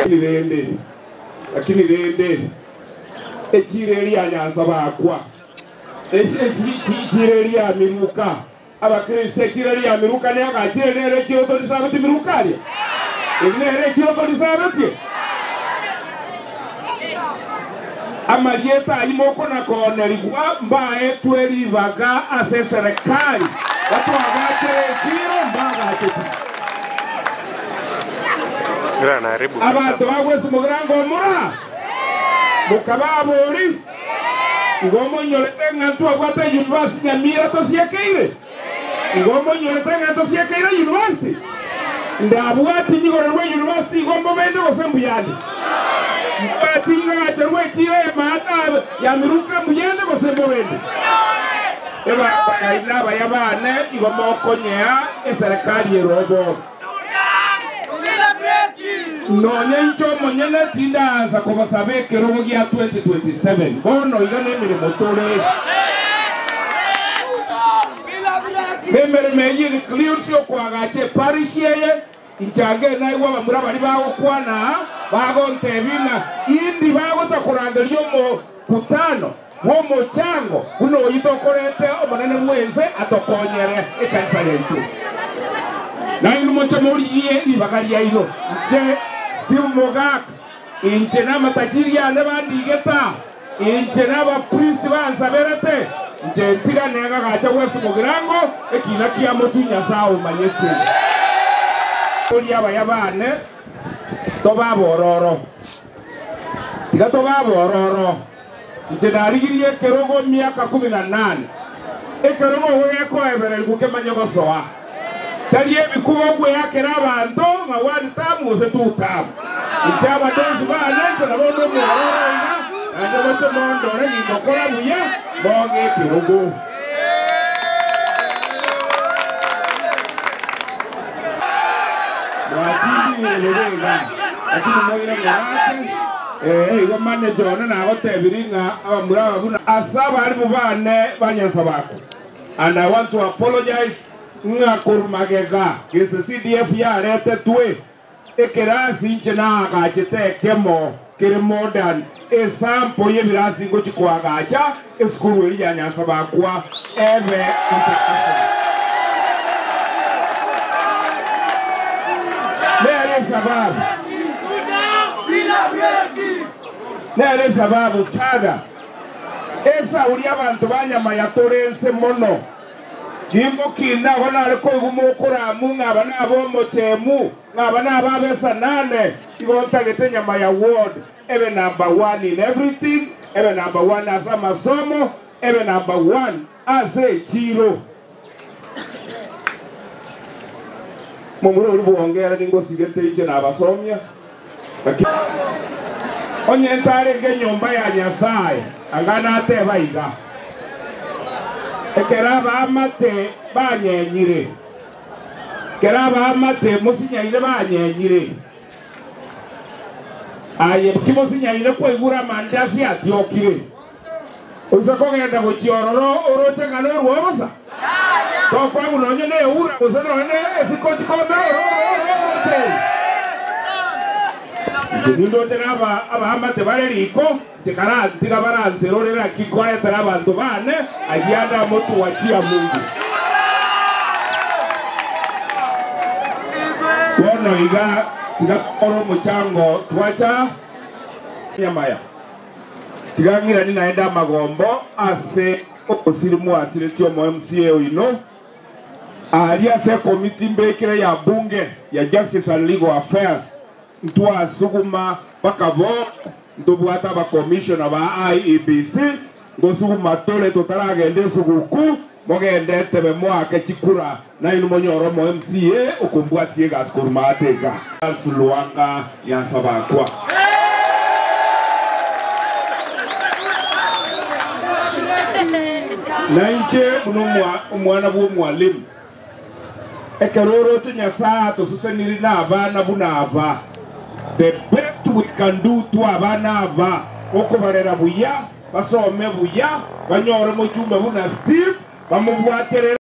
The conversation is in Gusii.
Lakini rende, lakini rende, echiro eria ya Nyanza bakwa, echiro eria ya Miruka, Abakristo echiro eria ya Miruka neagachire nere echiro torisabetie Miruka aria? Eri nere echiro torisabetie? Amarieta ayio mokona-koonerigwa mbaetwe ribaga ase eserekari batwagachere echiro mbagacheti. Abanto bagwesimogera ngomora, mokababori, Igo monyorete ng'a ntwabwate eyunivasiti Nyamira tosiekeire? Igo monyorete ng'a tosiekeire eyunivasiti? Ndabwati nyigoro rw'eyunivasiti igo mbobende gose mbuyande? Mbwati igacha rw'echiiro y'amaata ya Miruka mbuyande gose mbobende? Ebarai nabaya bane igo mokonyea eserekari ere obobe. Nonya inche omonyene tindaansa kobasaba ekerogo gia 2027, bono iga nemeremo tore. Nemeremo eyio includes okoagacha eparish eye, inche ange naigwe abamura baria bagokwana aa bagontebia ng'a indi bagocha korangeria omokutano bw'omochango buna oyio tokorete Omonene bw'ense atokonyere ekanisa yaito. Nainwe moche morigie ribaga riaino, inche Steve Mogaka, inche namatajiri ane bandigete aa, inche nabapristi bansaberete, inche ntigane ngagacha bwensi mogirango, ekina kia motwe Nyasae omanyete. Toria abaya bane, tobe abororo, tiga tobe abororo. Inche narigirie ekerogo emiaka kumi na nane, ekerogo okwo gekoebererigwa kemanye gosoa. Tari ebikuba ogweakera abanto ng'a one term gose two term. Inche abadosi bane inche nabo onde omwororo iga, naende goche mondore gingokora buya, mong'e ekerogo. Mwatindire bobe iga, lakini moire morake. Ee, igo manager one nagotebirie ng'a abamura aba buna ase abarimu bane ba Nyansabako and I want to apologize ng'a korwa magega gese CDF yaretetwe ekerasi inche naagachete ekemo kere modern esample y'ebirasi ngochi koagacha esukuru eria ya Nyansabakwa ebe international. Nere esababu, nere esababu Father, esauri abanto ba Nyamaya tore nse mono. Nimokina igo nare koigwa mokoramu ng'a aba nab'omochemu, ng'a aba nab'abesanane, igo ntagete Nyamaya ward ebe number one in everything, ebe number one ase amasomo, ebe number one ase echiiro. Momura oria bwongera ningosigete inche nabasomia, lakini onye ntarenge enyomba ya Nyasae, anga nateba iga, Ekero abaamate banyenyire, ekero abaamate mosinyaine banyenyire, Aye timosinyaine kwaigure amandasi atiokire? Oise kogenda gochia ororo oroche ng'a norwao bosa? Tokoegwa nonya neura gose nonya esiko chikomera ororo. Inche nindoche naba abaamate bare riko, inche karantiga baranserore naki nkoretera abanto baane ayio ande amotuachia Mungu. Bono iga tiga tokore omochango twacha Nyamaya. Tiga ng'iranie naende amagombo ase obosiri mwasiretie omo MCA oino aaria ase ekomiti mbekire ya bunge ya Justice and Legal Affairs ntwasuguma mpaka bono ntobwate abakomishona ba IEBC ngosuguma tore totaragenda esuguku Mogende etebe moake chikura, nainwe monyore omo MCA okombwatia egasi korwa maate iga. Charles Lwanga Nyansabakwa. Nainche buna omwana bw'omwalimu, ekero oroche Nyasae atoseseniri nabana buna aba, the best we can do to abana aba okobarera buya, Basome buya, banyore omochumbe buna Steve, bamobwaterere.